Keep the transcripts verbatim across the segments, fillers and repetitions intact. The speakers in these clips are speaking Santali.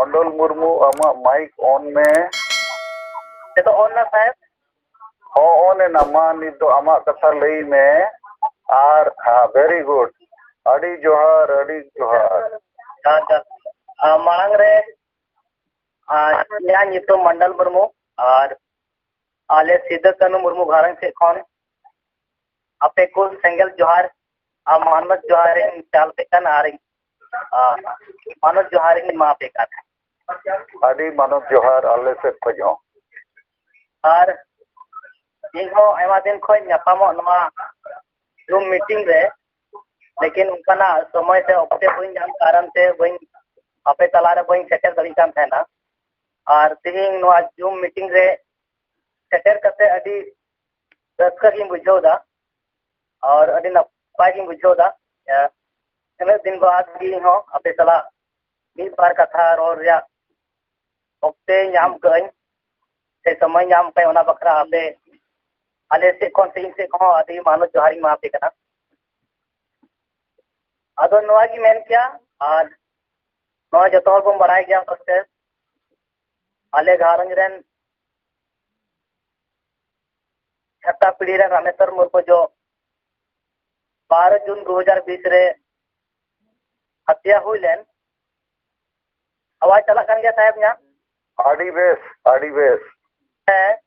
ᱢᱚᱱᱰᱚᱞ ᱢᱩᱨᱢᱩ, ᱟᱢᱟᱜ ᱢᱟᱭᱤᱠ ᱚᱱ ᱢᱮ᱾ ᱱᱤᱛᱚᱜ ᱚᱱ ᱱᱟ ᱥᱟᱦᱮᱵ? ᱦᱚᱸ, ᱚᱱ ᱮᱱᱟ᱾ ᱢᱟ, ᱱᱤᱛ ᱫᱚ ᱟᱢᱟᱜ ᱠᱟᱛᱷᱟ ᱞᱟᱹᱭ ᱢᱮ᱾ ᱟᱨ, ᱦᱮᱸ, very good. ᱟᱹᱰᱤ ᱡᱚᱦᱟᱨ, ᱟᱹᱰᱤ ᱡᱚᱦᱟᱨ᱾ ᱟᱪᱪᱷᱟ, ᱟᱪᱪᱷᱟ᱾ ᱟᱨ ᱢᱟᱲᱟᱝ ᱨᱮ, ᱟᱨ ᱤᱧᱟᱹᱜ ᱧᱩᱛᱩᱢ ᱢᱚᱱᱰᱚᱞ ᱢᱩᱨᱢᱩ, ᱟᱨ ᱟᱞᱮ ᱥᱤᱫᱟᱹ ᱠᱟᱹᱱᱦᱩ ᱢᱩᱨᱢᱩ ᱜᱷᱟᱨᱚᱸᱡᱽ ᱥᱮᱫ ᱠᱷᱚᱱ ᱟᱯᱮ ᱠᱚ ᱥᱮᱸᱜᱮᱞ ᱡᱚᱦᱟᱨ ᱟᱨ ᱢᱟᱱᱚᱛ ᱡᱚᱦᱟᱨ ᱤᱧ ᱪᱟᱞ ᱟᱯᱮ ᱠᱟᱱᱟ ᱟᱨ ᱤᱧ, ᱟᱨ ᱢᱟᱱᱚᱛ ᱡᱚᱦᱟᱨ ᱤᱧ ᱮᱢᱟ ᱟᱯᱮ ᱠᱟᱱᱟ᱾ ᱟᱹᱰᱤ ᱢᱟᱱᱚᱛ ᱡᱚᱦᱟᱨ ᱟᱞᱮ ᱥᱮᱫ ᱠᱷᱚᱱ ᱦᱚᱸ᱾ ᱟᱨ ᱤᱧ ᱦᱚᱸ ᱟᱭᱢᱟ ᱫᱤᱱ ᱠᱷᱚᱱ ᱧᱟᱯᱟᱢᱚᱜ ᱱᱚᱣᱟ Zoom meeting ᱨᱮ, ᱞᱮᱠᱤᱱ ᱚᱱᱠᱟᱱᱟᱜ ᱥᱚᱢᱚᱭ ᱥᱮ ᱚᱠᱛᱮ ᱵᱟᱹᱧ ᱧᱟᱢ ᱠᱟᱨᱚᱱ ᱛᱮ ᱵᱟᱹᱧ, ᱟᱯᱮ ᱛᱟᱞᱟᱨᱮ ᱵᱟᱹᱧ ᱥᱮᱴᱮᱨ ᱫᱟᱲᱮᱭᱟᱜ ᱠᱟᱱ ᱛᱟᱦᱮᱱᱟ᱾ ᱟᱨ ᱛᱮᱦᱮᱧ ᱱᱚᱣᱟ Zoom meeting ᱨᱮ ᱥᱮᱴᱮᱨ ᱠᱟᱛᱮ ᱟᱹᱰᱤ ᱨᱟᱹᱥᱠᱟᱹ ᱜᱤᱧ ᱵᱩᱡᱷᱟᱹᱣ ᱮᱫᱟ ᱟᱨ ᱟᱹᱰᱤ ᱱᱟᱯᱟᱭ ᱜᱤᱧ ᱵᱩᱡᱷᱟᱹᱣ ᱮᱫᱟ᱾ ᱮ, ᱩᱱᱟᱹᱜ ᱫᱤᱱ ᱵᱟᱫ ᱜᱮ ᱤᱧ ᱦᱚᱸ ᱟᱯᱮ ᱥᱟᱞᱟᱜ ᱢᱤᱫ ᱵᱟᱨ ᱠᱟᱛᱷᱟ ᱨᱚᱲ ᱨᱮᱭᱟᱜ ᱚᱠᱛᱮ ᱧᱟᱢ ᱠᱟᱹᱜᱼᱟᱹᱧ ᱥᱮ ᱥᱚᱢᱚᱭ ᱧᱟᱢ ᱠᱟᱹᱜᱼᱟᱹᱧ, ᱚᱱᱟ ᱵᱟᱠᱷᱨᱟ ᱟᱯᱮ, ᱟᱞᱮ ᱥᱮᱫ ᱠᱷᱚᱱ ᱥᱮ ᱤᱧ ᱥᱮᱫ ᱠᱷᱚᱱ ᱦᱚᱸ ᱟᱹᱰᱤ ᱢᱟᱱᱚᱛ ᱡᱚᱦᱟᱨ ᱤᱧ ᱮᱢᱟ ᱟᱯᱮ ᱠᱟᱱᱟ᱾ ᱟᱫᱚ ᱱᱚᱣᱟ ᱜᱮ ᱢᱮᱱ ᱠᱮᱭᱟ, ᱟᱨ ᱱᱚᱣᱟ ᱡᱚᱛᱚ ᱦᱚᱲ ᱵᱚᱱ ᱵᱟᱲᱟᱭ ᱜᱮᱭᱟ ᱯᱟᱥᱮ ᱟᱞᱮ ᱜᱷᱟᱨᱚᱸᱡᱽ ᱨᱮᱱ ᱪᱷᱟᱛᱟ ᱯᱤᱲᱦᱤ ᱨᱮᱱ ᱨᱟᱢᱮᱥᱣᱚᱨ ᱢᱩᱨᱢᱩ ᱡᱚ ᱵᱟᱨᱚ ᱡᱩᱱ ᱫᱩ ᱦᱟᱡᱟᱨ ᱵᱤᱥ ᱨᱮ ᱦᱟᱛᱭᱟ ᱦᱩᱭ ᱞᱮᱱ᱾ ᱟᱣᱟᱡ ᱪᱟᱞᱟᱜ ᱠᱟᱱ ᱜᱮᱭᱟ ᱥᱟᱦᱮᱵ ᱧᱟ? ᱟᱹᱰᱤ ᱵᱮᱥ, ᱟᱹᱰᱤ ᱵᱮᱥ᱾ ᱦᱮᱸ,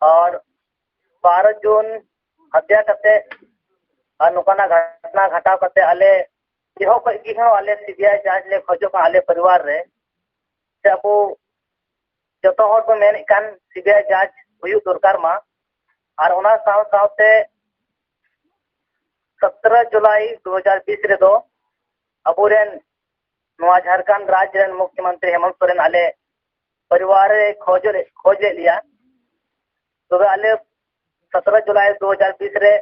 ᱟᱨ ᱵᱟᱨᱚ ᱡᱩᱱ ᱦᱟᱛᱭᱟ ᱠᱟᱛᱮ ᱟᱨ ᱱᱚᱝᱠᱟᱱᱟᱜ ᱜᱷᱚᱴᱚᱱᱟ ᱜᱷᱟᱴᱟᱣ ᱠᱟᱛᱮ ᱟᱞᱮ ᱮᱦᱚᱵ ᱠᱷᱚᱱ ᱜᱮ ᱦᱚᱸ ᱟᱞᱮ ᱥᱤᱵᱤᱟᱭ ᱡᱟᱡᱽ ᱞᱮ ᱠᱷᱚᱡᱚᱜ ᱠᱟᱱᱟ ᱟᱞᱮ ᱯᱚᱨᱤᱵᱟᱨ ᱨᱮ, ᱥᱮ ᱟᱵᱚ ᱡᱚᱛᱚ ᱦᱚᱲ ᱠᱚ ᱢᱮᱱᱮᱫ ᱠᱟᱱ ᱥᱤᱵᱤᱟᱭ ᱡᱟᱡᱽ ᱦᱩᱭᱩᱜ ᱫᱚᱨᱠᱟᱨ ᱢᱟ᱾ ᱟᱨ ᱚᱱᱟ ᱥᱟᱶ ᱥᱟᱶᱛᱮ ᱥᱚᱛᱨᱚ ᱡᱩᱞᱟᱭ ᱫᱩ ᱦᱟᱡᱟᱨ ᱵᱤᱥ ᱨᱮᱫᱚ ᱟᱵᱚᱨᱮᱱ ᱱᱚᱣᱟ ᱡᱷᱟᱲᱠᱷᱚᱸᱰ ᱨᱟᱡᱽ ᱨᱮᱱ ᱢᱩᱠᱷᱭᱚᱢᱚᱱᱛᱨᱤ ᱦᱮᱢᱚᱱᱛ ᱥᱚᱨᱮᱱ ᱟᱞᱮ ᱯᱚᱨᱤᱵᱟᱨ ᱨᱮ ᱠᱷᱚᱡᱽ ᱞᱮ, ᱠᱷᱚᱡᱽ ᱞᱮᱫ ᱞᱮᱭᱟ᱾ ᱛᱚᱵᱮ ᱟᱞᱮ ᱥᱚᱛᱨᱚ ᱡᱩᱞᱟᱭ ᱫᱩ ᱦᱟᱡᱟᱨ ᱵᱤᱥ ᱨᱮ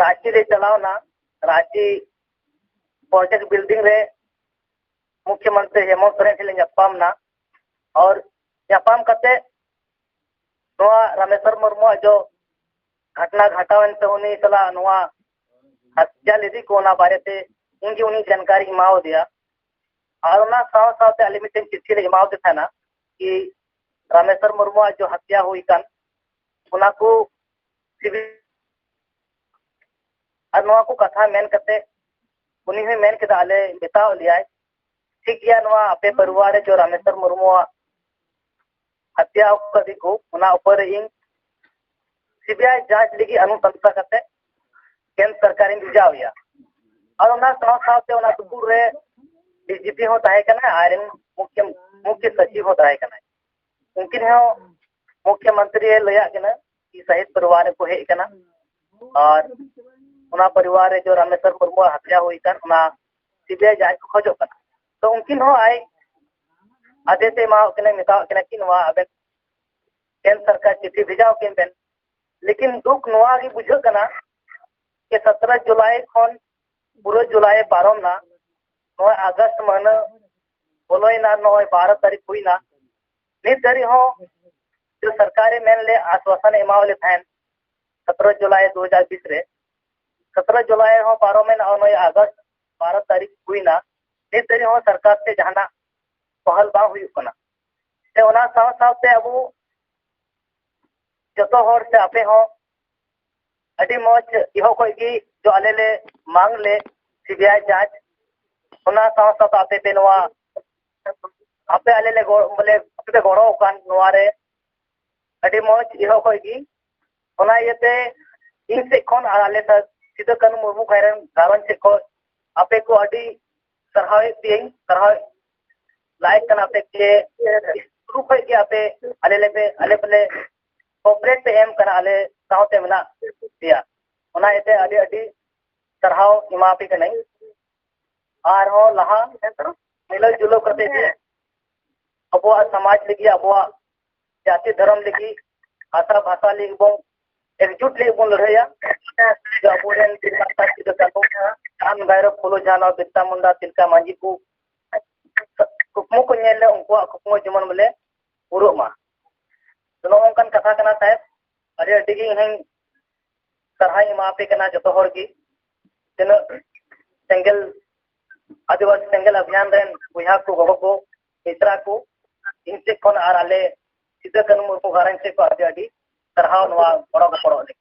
ᱨᱟᱸᱪᱤ ᱞᱮ ᱪᱟᱞᱟᱣᱱᱟ᱾ ᱨᱟᱸᱪᱤ ᱯᱨᱚᱡᱮᱠᱴ ᱵᱤᱞᱰᱤᱝ ᱨᱮ ᱢᱩᱠᱷᱭᱚᱢᱚᱱᱛᱨᱤ ᱦᱮᱢᱚᱱᱛ ᱥᱚᱨᱮᱱ ᱴᱷᱮᱱ ᱞᱮ ᱧᱟᱯᱟᱢ ᱱᱟ᱾ ᱟᱨ ᱧᱟᱯᱟᱢ ᱠᱟᱛᱮ ᱱᱚᱣᱟ ᱨᱟᱢᱮᱥᱣᱚᱨ ᱢᱩᱨᱢᱩᱣᱟᱜ ᱡᱚ ᱜᱷᱟᱴᱱᱟ ᱜᱷᱟᱴᱟᱣᱮᱱ ᱥᱮ ᱩᱱᱤ ᱥᱟᱞᱟᱜ ᱱᱚᱣᱟ ᱦᱟᱛᱭᱟ ᱞᱮᱫᱮ ᱠᱚ, ᱚᱱᱟ ᱵᱟᱨᱮᱛᱮ ᱤᱧ ᱜᱮ ᱩᱱᱤ ᱡᱟᱱᱠᱟᱨᱤᱧ ᱮᱢᱟᱣᱟᱫᱮᱭᱟ᱾ ᱟᱨ ᱚᱱᱟ ᱥᱟᱶ ᱥᱟᱶᱛᱮ ᱟᱞᱮ ᱢᱤᱫᱴᱮᱱ ᱪᱤᱴᱷᱤ ᱞᱮ ᱮᱢᱟᱣᱟᱫᱮ ᱛᱟᱦᱮᱱᱟ ᱠᱤ ᱨᱟᱢᱮᱥᱣᱚᱨ ᱢᱩᱨᱢᱩᱣᱟᱜ ᱡᱚ ᱦᱟᱛᱭᱟ ᱦᱩᱭ ᱠᱟᱱ, ᱚᱱᱟ ᱠᱚ ᱥᱤᱵᱤᱞ ᱟᱨ ᱱᱚᱣᱟ ᱠᱚ ᱠᱟᱛᱷᱟ ᱢᱮᱱ ᱠᱟᱛᱮ ᱩᱱᱤ ᱦᱚᱸᱭ ᱢᱮᱱ ᱠᱮᱫᱟ, ᱟᱞᱮ ᱢᱮᱛᱟᱣ ᱞᱮᱭᱟᱭ, ᱴᱷᱤᱠ ᱜᱮᱭᱟ, ᱱᱚᱣᱟ ᱟᱯᱮ ᱯᱟᱹᱨᱣᱟ ᱨᱮ ᱡᱚ ᱨᱟᱢᱮᱥᱣᱚᱨ ᱢᱩᱨᱢᱩᱣᱟᱜ ᱦᱟᱛᱭᱟ ᱠᱟᱫᱮ ᱠᱚ, ᱚᱱᱟ ᱩᱯᱚᱨ ᱨᱮ ᱤᱧ ᱥᱤᱵᱤᱟᱭ ᱡᱟᱸᱪ ᱞᱟᱹᱜᱤᱫ ᱟᱹᱱᱩᱥᱟᱱᱥᱟ ᱠᱟᱛᱮ ᱠᱮᱱᱫᱨᱚ ᱥᱚᱨᱠᱟᱨᱤᱧ ᱵᱷᱮᱡᱟᱣ ᱮᱭᱟ᱾ ᱟᱨ ᱚᱱᱟ ᱥᱟᱶ ᱥᱟᱶᱛᱮ ᱚᱱᱟ ᱫᱩᱯᱩᱨ ᱨᱮ ᱰᱤᱡᱤᱯᱤ ᱦᱚᱸ ᱛᱟᱦᱮᱸ ᱠᱟᱱᱟᱭ ᱟᱨ ᱢᱩᱠᱷᱭᱚ ᱢᱩᱠᱷᱭᱚ ᱥᱚᱪᱤᱵᱽ ᱦᱚᱸ ᱛᱟᱦᱮᱸ ᱠᱟᱱᱟᱭ᱾ ᱩᱱᱠᱤᱱ ᱦᱚᱸ ᱢᱩᱠᱷᱭᱚ ᱢᱚᱱᱛᱨᱤ ᱮ ᱞᱟᱹᱭᱟᱜ ᱠᱤᱱᱟ ᱠᱤ ᱥᱟᱦᱤᱫ ᱯᱟᱹᱨᱣᱟ ᱨᱮᱠᱚ ᱦᱮᱡ ᱠᱟᱱᱟ᱾ ᱟᱨ ᱚᱱᱟ ᱯᱟᱹᱨᱣᱟ ᱨᱮ ᱡᱚ ᱨᱟᱢᱮᱥᱣᱚᱨ ᱢᱩᱨᱢᱩᱣᱟᱜ ᱦᱟᱛᱭᱟ ᱦᱩᱭ ᱠᱟᱱ, ᱚᱱᱟ ᱥᱤᱵᱤᱟᱭ ᱡᱟᱸᱪ ᱠᱚ ᱠᱷᱚᱡᱚᱜ ᱠᱟᱱᱟ᱾ ᱛᱚ ᱩᱱᱠᱤᱱ ᱦᱚᱸ ᱟᱭ ᱟᱫᱮᱥ ᱮ ᱮᱢᱟᱣᱟᱜ ᱠᱤᱱᱟ, ᱢᱮᱛᱟᱣᱟᱜ ᱠᱤᱱᱟ ᱠᱤ ᱱᱚᱣᱟ ᱟᱵᱮᱱ ᱠᱮᱱᱫᱨᱚ ᱥᱚᱨᱠᱟᱨ ᱪᱤᱴᱷᱤ ᱵᱷᱮᱡᱟ ᱟᱹᱠᱤᱱ ᱵᱮᱱ᱾ ᱞᱮᱠᱤᱱ ᱫᱩᱠ ᱱᱚᱣᱟ ᱜᱮ ᱵᱩᱡᱷᱟᱹᱜ ᱠᱟᱱᱟ ᱡᱮ ᱥᱚᱛᱨᱚ ᱡᱩᱞᱟᱭ ᱠᱷᱚᱱ ᱯᱩᱨᱟᱹ ᱡᱩᱞᱟᱭ ᱯᱟᱨᱚᱢ ᱱᱟ, ᱱᱚᱜᱼᱚᱭ ᱟᱜᱚᱥᱴ ᱢᱟᱹᱦᱱᱟᱹ ᱵᱚᱞᱚᱭᱮᱱᱟ, ᱱᱚᱜᱼᱚᱭ ᱵᱟᱨᱚ ᱛᱟᱹᱨᱤᱠᱷ ᱦᱩᱭᱱᱟ, ᱱᱤᱛ ᱫᱷᱟᱹᱨᱤᱡ ᱦᱚᱸ ᱡᱮ ᱥᱚᱨᱠᱟᱨᱮ ᱢᱮᱱ ᱞᱮᱫ, ᱟᱥᱣᱟᱥᱟᱱ ᱮ ᱮᱢᱟᱣ ᱞᱮ ᱛᱟᱦᱮᱸᱱ ᱥᱚᱛᱨᱚ ᱡᱩᱞᱟᱭ ᱫᱩ ᱦᱟᱡᱟᱨ ᱵᱤᱥ ᱨᱮ, ᱥᱚᱛᱨᱚ ᱡᱩᱞᱟᱭ ᱦᱚᱸ ᱯᱟᱨᱚᱢᱮᱱᱟ, ᱱᱚᱜᱼᱚᱭ ᱟᱜᱚᱥᱴ ᱵᱟᱨᱚ ᱛᱟᱹᱨᱤᱠᱷ ᱦᱩᱭᱱᱟ, ᱱᱤᱛ ᱫᱷᱟᱹᱨᱤᱡ ᱦᱚᱸ ᱥᱚᱨᱠᱟᱨ ᱛᱮ ᱡᱟᱦᱟᱱᱟᱜ ᱯᱚᱦᱚᱞ ᱵᱟᱝ ᱦᱩᱭᱩᱜ ᱠᱟᱱᱟ᱾ ᱥᱮ ᱚᱱᱟ ᱥᱟᱶ ᱥᱟᱶᱛᱮ ᱟᱵᱚ ᱡᱚᱛᱚ ᱦᱚᱲ ᱥᱮ ᱟᱯᱮ ᱦᱚᱸ ᱟᱹᱰᱤ ᱢᱚᱡᱽ ᱮᱦᱚᱵ ᱠᱷᱚᱡ ᱜᱮ ᱡᱚ ᱟᱞᱮ ᱞᱮ ᱢᱟᱝ ᱞᱮ ᱥᱤᱵᱤᱟᱭ ᱡᱟᱸᱪ, ᱚᱱᱟ ᱥᱟᱶ ᱥᱟᱶᱛᱮ ᱟᱯᱮ ᱯᱮ ᱱᱚᱣᱟ, ᱟᱯᱮ ᱟᱞᱮ ᱞᱮ ᱜᱚᱲ-, ᱵᱚᱞᱮ ᱟᱯᱮ ᱯᱮ ᱜᱚᱲᱚ ᱟᱠᱟᱱ ᱱᱚᱣᱟ ᱨᱮ ᱟᱹᱰᱤ ᱢᱚᱡᱽ ᱮᱦᱚᱵ ᱠᱷᱚᱡ ᱜᱮ᱾ ᱚᱱᱟ ᱤᱭᱟᱹᱛᱮ ᱤᱧ ᱥᱮᱫ ᱠᱷᱚᱱ ᱟᱨ ᱟᱞᱮ ᱥᱤᱫᱩ ᱠᱟᱹᱱᱦᱩ ᱢᱩᱨᱢᱩ ᱜᱷᱟᱨᱚᱸᱡᱽ, ᱜᱷᱟᱨᱚᱸᱡᱽ ᱥᱮᱫ ᱠᱷᱚᱱ ᱟᱯᱮ ᱠᱚ ᱟᱹᱰᱤ ᱥᱟᱨᱦᱟᱣᱮᱫ ᱯᱮᱭᱟᱹᱧ, ᱥᱟᱨᱦᱟᱣ ᱞᱟᱭᱮᱫ ᱠᱟᱱᱟ ᱯᱮ ᱡᱮ ᱥᱩᱨᱩ ᱠᱷᱚᱡ ᱜᱮ ᱟᱯᱮ ᱟᱞᱮ ᱞᱮ ᱯᱮ, ᱟᱞᱮ ᱯᱮᱞᱮ cooperate ᱯᱮ ᱮᱢ ᱠᱟᱱᱟ, ᱟᱞᱮ ᱥᱟᱶᱛᱮ ᱢᱮᱱᱟᱜ ᱯᱮᱭᱟ᱾ ᱚᱱᱟ ᱤᱭᱟᱹᱛᱮ ᱟᱹᱰᱤ ᱟᱹᱰᱤ ᱥᱟᱨᱦᱟᱣ ᱮᱢᱟ ᱯᱮ ᱠᱟᱹᱱᱟᱹᱧ᱾ ᱟᱨᱦᱚᱸ ᱞᱟᱦᱟ ᱢᱤᱞᱟᱹᱣ ᱡᱩᱞᱟᱹᱣ ᱠᱟᱛᱮ ᱜᱮ ᱟᱵᱚᱣᱟᱜ ᱥᱚᱢᱟᱡᱽ ᱞᱟᱹᱜᱤᱫ, ᱟᱵᱚᱣᱟᱜ ᱡᱟᱹᱛᱤ ᱫᱷᱚᱨᱚᱢ ᱞᱟᱹᱜᱤᱫ, ᱵᱷᱟᱥᱟ ᱵᱷᱟᱥᱟ ᱞᱟᱹᱜᱤᱫ ᱵᱚᱱ ᱮᱠᱡᱩᱴ ᱞᱟᱹᱜᱤᱫ ᱵᱚᱱ ᱞᱟᱹᱲᱦᱟᱹᱭᱟ᱾ ᱡᱮ ᱟᱵᱚᱨᱮᱱ ᱵᱤᱨ ᱵᱟᱱᱴᱟ ᱥᱤᱫᱩ ᱠᱟᱹᱱᱦᱩ, ᱪᱟᱸᱫ ᱵᱷᱟᱭᱨᱳ, ᱯᱷᱩᱞᱳ ᱡᱷᱟᱱᱳ, ᱵᱤᱨᱥᱟ ᱢᱩᱱᱰᱟ, ᱛᱤᱞᱠᱟ ᱢᱟᱹᱡᱷᱤ ᱠᱚ ᱠᱩᱠᱢᱩ ᱠᱚ ᱧᱮᱞ ᱞᱮᱫ, ᱩᱱᱠᱩᱣᱟᱜ ᱠᱩᱠᱢᱩ ᱡᱮᱢᱚᱱ ᱵᱚᱞᱮ ᱯᱩᱨᱟᱹᱜ ᱢᱟ᱾ ᱛᱚ ᱱᱚᱜᱼᱚ ᱱᱚᱝᱠᱟᱱ ᱠᱟᱛᱷᱟ ᱠᱟᱱᱟ ᱥᱟᱦᱮᱵᱽ᱾ ᱟᱹᱰᱤ ᱟᱹᱰᱤ ᱜᱮ ᱤᱧ ᱦᱚᱸᱧ ᱥᱟᱨᱦᱟᱣ ᱤᱧ ᱮᱢᱟ ᱯᱮ ᱠᱟᱱᱟ ᱡᱚᱛᱚ ᱦᱚᱲ ᱜᱮ, ᱛᱤᱱᱟᱹᱜ ᱥᱮᱸᱜᱮᱞ ᱟᱹᱫᱤᱵᱟᱹᱥᱤ ᱥᱮᱸᱜᱮᱞ ᱚᱵᱷᱤᱭᱟᱱ ᱨᱮᱱ ᱵᱚᱭᱦᱟ ᱠᱚ, ᱜᱚᱜᱚ ᱠᱚ, ᱢᱤᱥᱨᱟ ᱠᱚ, ᱤᱧ ᱥᱮᱫ ᱠᱷᱚᱱ ᱟᱨ ᱟᱞᱮ ᱥᱤᱫᱟᱹ ᱠᱟᱹᱱᱦᱩ ᱢᱩᱨᱢᱩ ᱜᱷᱟᱨᱚᱸᱡᱽ ᱥᱮᱫ ᱠᱷᱚᱱ ᱟᱹᱰᱤ ᱟᱹᱰᱤ ᱥᱟᱨᱦᱟᱣ ᱱᱚᱣᱟ ᱜᱚᱲᱚ ᱜᱚᱯᱚᱲᱚ ᱞᱟᱹᱜᱤᱫ᱾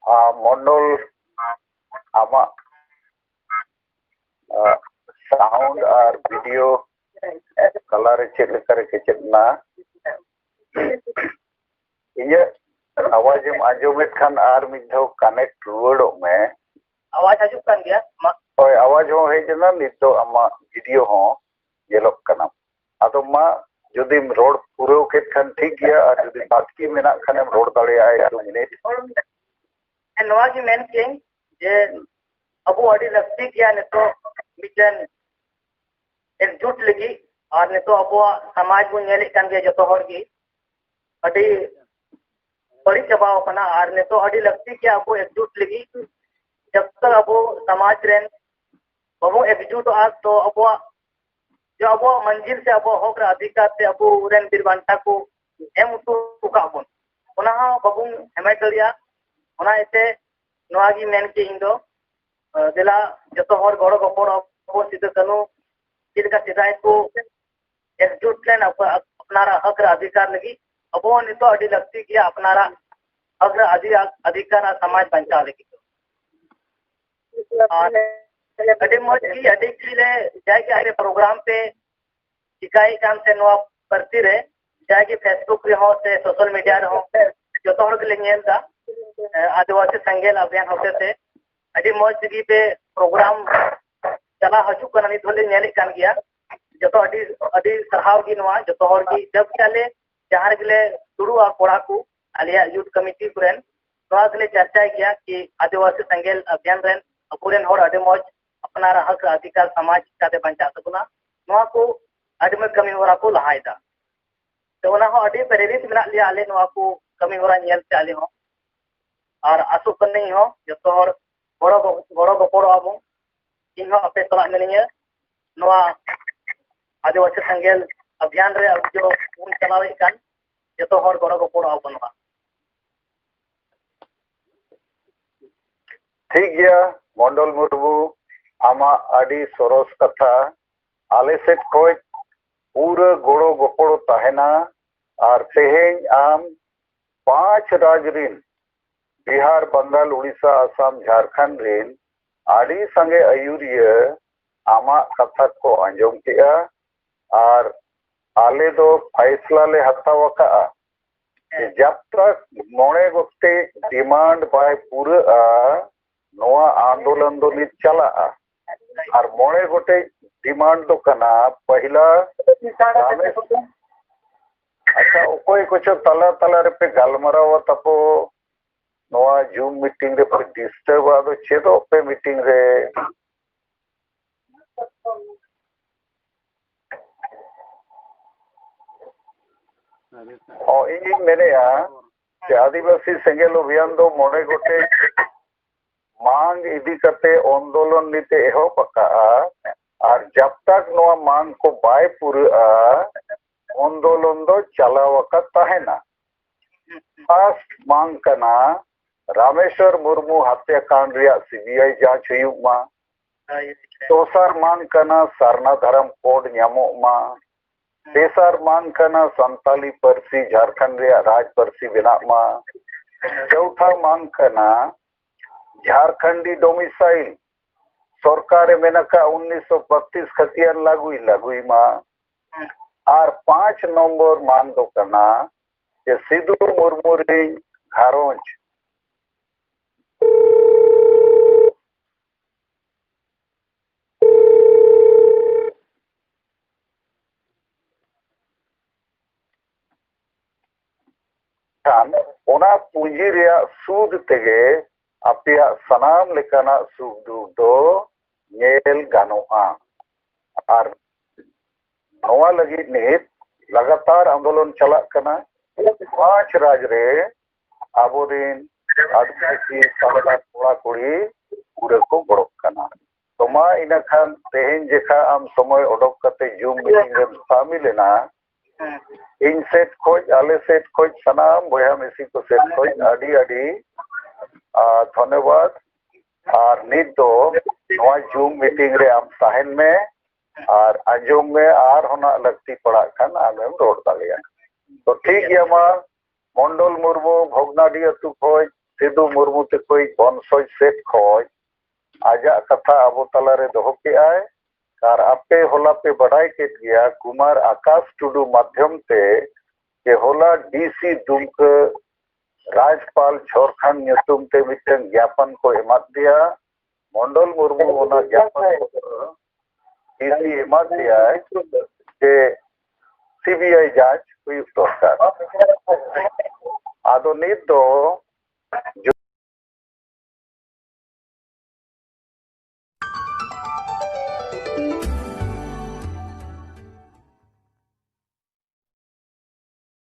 ᱟᱢ ᱢᱚᱱᱰᱚᱞ, ᱟᱢᱟᱜ, ᱟ, sound ᱟᱨ video color ᱪᱮᱫ ᱞᱮᱠᱟ ᱨᱮ ᱠᱮᱪᱮᱫ ᱮᱱᱟ? ᱤᱧᱟᱹᱜ ᱟᱣᱟᱡᱽ ᱮᱢ ᱟᱸᱡᱚᱢᱮᱫ ᱠᱷᱟᱱ ᱟᱨ ᱢᱤᱫ ᱫᱷᱟᱣ connect ᱨᱩᱣᱟᱹᱲᱚᱜ ᱢᱮ᱾ ᱟᱣᱟᱡᱽ ᱦᱤᱡᱩᱜ ᱠᱟᱱ ᱜᱮᱭᱟ? ᱢᱟ᱾ ᱦᱳᱭ, ᱟᱣᱟᱡᱽ ᱦᱚᱸ ᱦᱮᱡ ᱮᱱᱟ, ᱱᱤᱛ ᱫᱚ ᱟᱢᱟᱜ video ᱦᱚᱸ ᱧᱮᱞᱚᱜ ᱠᱟᱱᱟ᱾ ᱟᱫᱚ ᱢᱟ, ᱡᱩᱫᱤᱢ ᱨᱚᱲ ᱯᱩᱨᱟᱹᱣ ᱠᱮᱫ ᱠᱷᱟᱱ ᱴᱷᱤᱠ ᱜᱮᱭᱟ, ᱟᱨ ᱡᱩᱫᱤ ᱵᱟᱹᱲᱛᱤ ᱢᱮᱱᱟᱜ ᱠᱷᱟᱱᱮᱢ ᱨᱚᱲ ᱫᱟᱲᱮᱭᱟᱜᱼᱟ ᱮᱠ ᱫᱩ ᱢᱤᱱᱤᱴ᱾ ᱦᱮᱸ, ᱱᱚᱣᱟ ᱜᱮ ᱢᱮᱱ ᱠᱤᱭᱟᱹᱧ ᱡᱮ ᱟᱵᱚ ᱟᱹᱰᱤ ᱞᱟᱹᱠᱛᱤ ᱜᱮᱭᱟ ᱱᱤᱛᱚᱜ ᱢᱤᱫᱴᱮᱱ ᱮᱠᱡᱩᱴ ᱞᱟᱹᱜᱤᱫ᱾ ᱟᱨ ᱱᱤᱛᱚᱜ ᱟᱵᱚᱣᱟᱜ ᱥᱚᱢᱟᱡᱽ ᱵᱚᱱ ᱧᱮᱞᱮᱫ ᱠᱟᱱ ᱜᱮᱭᱟ, ᱡᱚᱛᱚ ᱦᱚᱲ ᱜᱮ ᱟᱹᱰᱤ ᱵᱟᱹᱲᱤᱡ ᱪᱟᱵᱟᱣ ᱟᱠᱟᱱᱟ᱾ ᱟᱨ ᱱᱤᱛᱚᱜ ᱟᱹᱰᱤ ᱞᱟᱹᱠᱛᱤ ᱜᱮᱭᱟ ᱟᱵᱚ ᱮᱠᱡᱩᱴ ᱞᱟᱹᱜᱤᱫ᱾ ᱡᱚᱵ ᱛᱚᱠ ᱟᱵᱚ ᱥᱚᱢᱟᱡᱽ ᱨᱮᱱ ᱵᱟᱵᱚ ᱮᱠᱡᱩᱴᱚᱜᱼᱟ, ᱛᱚ ᱟᱵᱚᱣᱟᱜ, ᱡᱮ ᱟᱵᱚᱣᱟᱜ ᱢᱟᱹᱱᱡᱤᱞ ᱥᱮ ᱟᱵᱚᱣᱟᱜ ᱦᱚᱠ ᱨᱮ ᱚᱫᱷᱤᱠᱟᱨ ᱛᱮ ᱟᱵᱚ ᱨᱮᱱ ᱵᱤᱨ ᱵᱟᱱᱴᱟ ᱠᱚ ᱮᱢ ᱦᱚᱴᱚ ᱟᱠᱟᱫ ᱵᱚᱱ, ᱚᱱᱟ ᱦᱚᱸ ᱵᱟᱵᱚᱱ ᱦᱟᱢᱮᱴ ᱫᱟᱲᱮᱭᱟᱜᱼᱟ᱾ ᱚᱱᱟ ᱤᱭᱟᱹᱛᱮ ᱱᱚᱣᱟ ᱜᱮ ᱢᱮᱱ ᱠᱮᱫ ᱤᱧ ᱫᱚ, ᱟᱸ, ᱫᱮᱞᱟ ᱡᱚᱛᱚ ᱦᱚᱲ ᱜᱚᱲᱚ ᱜᱚᱯᱚᱲ ᱟᱵᱚ ᱥᱤᱫᱩ ᱠᱟᱹᱱᱦᱩ ᱪᱮᱫ ᱞᱮᱠᱟ ᱥᱮᱫᱟᱭ ᱠᱚ ᱮᱠᱡᱩᱴ ᱞᱮᱱ ᱟᱯ-, ᱟᱯᱱᱟᱨᱟᱜ ᱦᱚᱠ ᱨᱮ ᱚᱫᱷᱤᱠᱟᱨ ᱞᱟᱹᱜᱤᱫ᱾ ᱟᱵᱚ ᱦᱚᱸ ᱱᱤᱛᱚᱜ ᱟᱹᱰᱤ ᱞᱟᱹᱠᱛᱤ ᱜᱮᱭᱟ ᱟᱯᱱᱟᱨᱟᱜ ᱦᱚᱠ ᱨᱮ ᱚᱫᱷᱤ-, ᱚᱫᱷᱤᱠᱟᱨ ᱟᱨ ᱥᱚᱢᱟᱡᱽ ᱵᱟᱧᱪᱟᱣ ᱞᱟᱹᱜᱤᱫ ᱫᱚ᱾ ᱟᱨ ᱟᱹᱰᱤ ᱢᱚᱡᱽ ᱜᱮ, ᱟᱹᱰᱤ ᱜᱮᱞᱮ ᱡᱟᱭᱜᱟ ᱨᱮ program ᱯᱮ ᱪᱤᱠᱟᱭᱮᱫ ᱠᱟᱱ ᱛᱮ ᱱᱚᱣᱟ ᱯᱟᱹᱨᱥᱤ ᱨᱮ, ᱡᱟᱜᱮ Facebook ᱨᱮᱦᱚᱸ ᱥᱮ social media ᱨᱮᱦᱚᱸ ᱡᱚᱛᱚ ᱦᱚᱲ ᱜᱮᱞᱮ ᱧᱮᱞ ᱮᱫᱟ᱾ ᱮ, ᱟᱹᱫᱤᱵᱟᱹᱥᱤ ᱥᱮᱸᱜᱮᱞ ᱚᱵᱷᱤᱭᱟᱱ ᱦᱚᱛᱮ ᱛᱮ ᱟᱹᱰᱤ ᱢᱚᱡᱽ ᱛᱮᱜᱮ ᱯᱮ program ᱪᱟᱞᱟᱣ ᱦᱤᱡᱩᱜ ᱠᱟᱱᱟ, ᱱᱤᱛ ᱦᱚᱸᱞᱮ ᱧᱮᱞᱮᱫ ᱠᱟᱱ ᱜᱮᱭᱟ᱾ ᱡᱚᱛᱚ ᱟᱹᱰᱤ, ᱟᱹᱰᱤ ᱥᱟᱨᱦᱟᱣ ᱜᱮ ᱱᱚᱣᱟ, ᱡᱚᱛᱚ ᱦᱚᱲ ᱜᱮ ᱡᱟᱵᱠᱤ ᱟᱞᱮ ᱡᱟᱦᱟᱸ ᱨᱮᱜᱮ ᱞᱮ ᱫᱩᱲᱩᱵᱼᱟ, ᱠᱚᱲᱟ ᱠᱚ, ᱟᱞᱮᱭᱟᱜ youth committee ᱠᱚᱨᱮᱱ, ᱱᱚᱣᱟ ᱜᱮᱞᱮ ᱪᱟᱨᱪᱟᱭ ᱜᱮᱭᱟ ᱠᱤ ᱟᱹᱫᱤᱵᱟᱹᱥᱤ ᱥᱮᱸᱜᱮᱞ ᱚᱵᱷᱤᱭᱟᱱ ᱨᱮᱱ ᱟᱵᱚᱨᱮᱱ ᱦᱚᱲ ᱟᱹᱰᱤ ᱢᱚᱡᱽ ᱟᱯᱱᱟᱨᱟᱜ ᱦᱚᱠ ᱚᱫᱷᱤᱠᱟᱨ ᱥᱚᱢᱟᱡᱽ ᱪᱤᱠᱟᱛᱮ ᱵᱟᱧᱪᱟᱜ ᱛᱟᱵᱚᱱᱟ, ᱱᱚᱣᱟ ᱠᱚ ᱟᱹᱰᱤ ᱢᱚᱡᱽ ᱠᱟᱹᱢᱤ ᱦᱚᱨᱟ ᱠᱚ ᱞᱟᱦᱟᱭᱮᱫᱟ᱾ ᱛᱚ ᱚᱱᱟ ᱦᱚᱸ ᱟᱹᱰᱤ ᱯᱨᱮᱨᱤᱛ ᱢᱮᱱᱟᱜ ᱞᱮᱭᱟ ᱟᱞᱮ ᱱᱚᱣᱟ ᱠᱚ ᱠᱟᱹᱢᱤ ᱦᱚᱨᱟ ᱧᱮᱞ ᱛᱮ ᱟᱞᱮ ᱦᱚᱸ᱾ ᱟᱨ ᱟᱥᱚᱜ ᱠᱟᱹᱱᱟᱹᱧ ᱦᱚᱸ ᱡᱚᱛᱚ ᱦᱚᱲ ᱜᱚᱲᱚ ᱜᱚ-, ᱜᱚᱲᱚ ᱜᱚᱯᱚᱲᱚᱜ ᱟᱵᱚᱱ᱾ ᱤᱧ ᱦᱚᱸ ᱟᱯᱮ ᱥᱟᱞᱟᱜ ᱢᱤᱱᱟᱹᱧᱟ᱾ ᱱᱚᱣᱟ ᱟᱹᱫᱤᱵᱟᱹᱥᱤ ᱥᱮᱸᱜᱮᱞ ᱚᱵᱷᱤᱭᱟᱱ ᱨᱮ ᱟᱵᱚ ᱵᱚᱱ ᱪᱟᱞᱟᱣᱮᱫ ᱠᱟᱱ, ᱡᱚᱛᱚ ᱦᱚᱲ ᱜᱚᱲᱚ ᱜᱚᱯᱚᱲᱚ ᱟᱵᱚᱱ ᱢᱟ᱾ ᱴᱷᱤᱠ ᱜᱮᱭᱟ ᱢᱚᱱᱰᱚᱞ ᱢᱩᱨᱢᱩ, ᱟᱢᱟᱜ ᱟᱹᱰᱤ ᱥᱚᱨᱚᱥ ᱠᱟᱛᱷᱟ᱾ ᱟᱞᱮ ᱥᱮᱫ ᱠᱷᱚᱡ ᱯᱩᱨᱟᱹ ᱜᱚᱲᱚ ᱜᱚᱯᱚᱲᱚ ᱛᱟᱦᱮᱱᱟ᱾ ᱟᱨ ᱛᱮᱦᱮᱧ ᱟᱢ ᱯᱟᱸᱪ ᱨᱟᱡᱽ ᱨᱤᱱ, ᱵᱤᱦᱟᱨ, ᱵᱟᱝᱜᱟᱞ, ᱩᱲᱤᱥᱥᱟ, ᱟᱥᱟᱢ, ᱡᱷᱟᱲᱠᱷᱚᱸᱰ ᱨᱤᱱ ᱟᱹᱰᱤ ᱥᱟᱸᱜᱮ ᱟᱹᱭᱩᱨᱤᱭᱟᱹ ᱟᱢᱟᱜ ᱠᱟᱛᱷᱟ ᱠᱚ ᱟᱸᱡᱚᱢ ᱠᱮᱜᱼᱟ᱾ ᱟᱨ ᱟᱞᱮ ᱫᱚ ᱯᱷᱟᱭᱥᱞᱟ ᱞᱮ ᱦᱟᱛᱟᱣ ᱟᱠᱟᱫᱼᱟ ᱡᱟᱵ ᱛᱟᱠ ᱢᱚᱬᱮ ᱜᱚᱴᱮᱡ ᱰᱤᱢᱟᱱᱰ ᱵᱟᱭ ᱯᱩᱨᱟᱹᱜᱼᱟ, ᱱᱚᱣᱟ ᱟᱱᱫᱳᱞᱚᱱ ᱫᱚ ᱱᱤᱛ ᱪᱟᱞᱟᱜᱼᱟ᱾ ᱟᱨ ᱢᱚᱬᱮ ᱜᱚᱴᱮᱡ ᱰᱤᱢᱟᱱᱰ ᱫᱚ ᱠᱟᱱᱟ, ᱯᱟᱹᱦᱤᱞᱟ, ᱨᱟᱢᱮᱥ-, ᱟᱪᱪᱷᱟ, ᱚᱠᱚᱭ ᱠᱚᱪᱚ ᱛᱟᱞᱟ ᱛᱟᱞᱟ ᱨᱮᱯᱮ ᱜᱟᱞᱢᱟᱨᱟᱣᱟ ᱛᱟᱯᱚ, ᱱᱚᱣᱟ ᱡᱩᱢ ᱢᱤᱴᱤᱝ ᱨᱮᱯᱮ ᱰᱤᱥᱴᱟᱨᱵᱟ, ᱟᱫᱚ ᱪᱮᱫᱚᱜ ᱯᱮ ᱢᱤᱴᱤᱝ ᱨᱮ᱾ ᱚ, ᱤᱧᱤᱧ ᱢᱮᱱᱮᱫᱼᱟ ᱡᱮ ᱟᱹᱫᱤᱵᱟᱹᱥᱤ ᱥᱮᱸᱜᱮᱞ ᱚᱵᱷᱤᱭᱟᱱ ᱫᱚ ᱢᱚᱬᱮ ᱜᱚᱴᱮᱡ ᱢᱟᱝ ᱤᱫᱤ ᱠᱟᱛᱮ ᱟᱱᱫᱳᱞᱚᱱ ᱱᱤᱛ ᱮ ᱮᱦᱚᱵ ᱟᱠᱟᱫᱼᱟ᱾ ᱟᱨ ᱡᱟᱵ ᱛᱟᱠ ᱱᱚᱣᱟ ᱢᱟᱝ ᱠᱚ ᱵᱟᱭ ᱯᱩᱨᱟᱹᱜᱼᱟ, ᱟᱱᱫᱳᱞᱚᱱ ᱫᱚ ᱪᱟᱞᱟᱣ ᱟᱠᱟᱫ ᱛᱟᱦᱮᱱᱟ᱾ ᱯᱷᱟᱥᱴ ᱢᱟᱝ ᱠᱟᱱᱟ ᱨᱟᱢᱮᱥᱣᱚᱨ ᱢᱩᱨᱢᱩ ᱦᱟᱛᱭᱟᱠᱟᱱᱰ ᱨᱮᱭᱟᱜ ᱥᱤᱵᱤᱟᱭ ᱡᱟᱸᱪ ᱦᱩᱭᱩᱜ ᱢᱟ᱾ ᱫᱚᱥᱟᱨ ᱢᱟᱝ ᱠᱟᱱᱟ ᱥᱟᱨᱱᱟ ᱫᱷᱚᱨᱚᱢ ᱠᱳᱰ ᱧᱟᱢᱚᱜ ᱢᱟ᱾ ᱛᱮᱥᱟᱨ ᱢᱟᱝ ᱠᱟᱱᱟ ᱥᱟᱱᱛᱟᱞᱤ ᱯᱟᱹᱨᱥᱤ ᱡᱷᱟᱲᱠᱷᱚᱸᱰ ᱨᱮᱭᱟᱜ ᱨᱟᱡᱽ ᱯᱟᱹᱨᱥᱤ ᱵᱮᱱᱟᱜ ᱢᱟ᱾ ᱪᱚᱣᱛᱷᱟ ᱢᱟᱝ ᱠᱟᱱᱟ ᱡᱷᱟᱲᱠᱷᱚᱸᱰᱤ ᱰᱚᱢᱤᱥᱟᱭᱤᱞ ᱥᱚᱨᱠᱟᱨ ᱮ ᱢᱮᱱ ᱟᱠᱟᱫ ᱩᱱᱤᱥᱥᱚ ᱵᱟᱛᱤᱥ ᱠᱷᱟᱹᱛᱤᱭᱟᱱ ᱞᱟᱹᱜᱩᱭ ᱞᱟᱹᱜᱩᱭ ᱢᱟ᱾ ᱟᱨ ᱯᱟᱸᱪ ᱱᱚᱢᱵᱚᱨ ᱢᱟᱝ ᱫᱚ ᱠᱟᱱᱟ ᱡᱮ ᱥᱤᱫᱩ ᱢᱩᱨᱢᱩ ᱨᱤᱱ ᱜᱷᱟᱨᱚᱸᱡᱽ ᱠᱷᱟᱱ ᱚᱱᱟ ᱯᱩᱸᱡᱤ ᱨᱮᱭᱟᱜ ᱥᱩᱫ ᱛᱮᱜᱮ ᱟᱯᱮᱭᱟᱜ ᱥᱟᱱᱟᱢ ᱞᱮᱠᱟᱱᱟᱜ ᱥᱩᱠ ᱫᱩᱠ ᱫᱚ ᱧᱮᱞ ᱜᱟᱱᱚᱜᱼᱟ᱾ ᱟᱨ ᱱᱚᱣᱟ ᱞᱟᱹᱜᱤᱫ ᱱᱤᱛ ᱞᱟᱜᱟᱛᱟᱨ ᱟᱱᱫᱳᱞᱚᱱ ᱪᱟᱞᱟᱜ ᱠᱟᱱᱟ᱾ ᱯᱟᱸᱪ ᱨᱟᱡᱽ ᱨᱮ ᱟᱵᱚᱨᱮᱱ ᱟᱹᱫᱤᱵᱟᱹᱥᱤ ᱥᱟᱱᱛᱟᱲ ᱠᱚᱲᱟ ᱠᱩᱲᱤ ᱯᱩᱨᱟᱹ ᱠᱚ ᱜᱚᱲᱚᱜ ᱠᱟᱱᱟ᱾ ᱢᱟ ᱤᱱᱟᱹ ᱠᱷᱟᱱ ᱛᱮᱦᱮᱧ ᱡᱮᱠᱷᱟ ᱟᱢ ᱥᱚᱢᱚᱭ ᱚᱰᱚᱠ ᱠᱟᱛᱮ ᱡᱩᱢ ᱢᱤᱴᱤᱝ ᱨᱮᱢ ᱥᱟᱢᱤᱞ ᱮᱱᱟ, ᱤᱧ ᱥᱮᱫ ᱠᱷᱚᱡ, ᱟᱞᱮ ᱥᱮᱫ ᱠᱷᱚᱡ, ᱥᱟᱱᱟᱢ ᱵᱚᱭᱦᱟ ᱢᱤᱥᱤ ᱠᱚ ᱥᱮᱫ ᱠᱷᱚᱡ ᱟᱹᱰᱤ ᱟᱹᱰᱤ ᱟᱨ ᱫᱷᱚᱱᱭᱚᱵᱟᱫ᱾ ᱟᱨ ᱱᱤᱛ ᱫᱚ ᱱᱚᱣᱟ ᱡᱩᱢ ᱢᱤᱴᱤᱝ ᱨᱮ ᱟᱢ ᱛᱟᱦᱮᱱ ᱢᱮ ᱟᱨ ᱟᱸᱡᱚᱢ ᱢᱮ, ᱟᱨᱦᱚᱸ ᱱᱟᱜ ᱞᱟᱹᱠᱛᱤ ᱯᱟᱲᱟᱜ ᱠᱷᱟᱱ ᱟᱢᱮᱢ ᱨᱚᱲ ᱫᱟᱲᱮᱭᱟᱜᱼᱟ᱾ ᱛᱚ ᱴᱷᱤᱠ ᱜᱮᱭᱟ, ᱢᱟ ᱢᱚᱱᱰᱚᱞ ᱢᱩᱨᱢᱩ ᱵᱷᱚᱜᱽᱱᱟᱰᱤ ᱟᱹᱛᱩ ᱠᱷᱚᱡ, ᱥᱤᱫᱩ ᱢᱩᱨᱢᱩ ᱛᱮᱠᱚᱭ ᱵᱚᱝᱥᱚᱡᱽ ᱥᱮᱫ ᱠᱷᱚᱡ ᱟᱡᱟᱜ ᱠᱟᱛᱷᱟ ᱟᱵᱚ ᱛᱟᱞᱟᱨᱮ ᱫᱚᱦᱚ ᱠᱮᱜᱼᱟᱭ᱾ ᱟᱨ ᱟᱯᱮ ᱦᱚᱞᱟ ᱯᱮ ᱵᱟᱰᱟᱭ ᱠᱮᱫ ᱜᱮᱭᱟ ᱠᱩᱢᱟᱨ ᱟᱠᱟᱥ ᱴᱩᱰᱩ ᱢᱟᱫᱽᱫᱷᱚᱢ ᱛᱮ ᱡᱮ ᱦᱚᱞᱟ ᱰᱤᱥᱤ ᱫᱩᱢᱠᱟᱹ ᱨᱟᱡᱽᱯᱟᱞ ᱡᱷᱚᱨᱠᱷᱟᱱ ᱧᱩᱛᱩᱢ ᱛᱮ ᱢᱤᱫᱴᱟᱝ ᱜᱮᱯᱚᱱ ᱠᱚ ᱮᱢᱟᱫ ᱫᱮᱭᱟ᱾ ᱢᱚᱱᱰᱚᱞ ᱢᱩᱨᱢᱩ ᱚᱱᱟ ᱜᱮᱯᱚᱱ ᱯᱚᱛᱨᱚ ᱰᱤᱥᱤ ᱮᱢᱟᱫ ᱫᱮᱭᱟᱭ ᱡᱮ ᱥᱤᱵᱤᱟᱭ ᱡᱟᱸᱪ ᱦᱩᱭᱩᱜ ᱫᱚᱨᱠᱟᱨ᱾ ᱟᱫᱚ ᱱᱤᱛ ᱫᱚ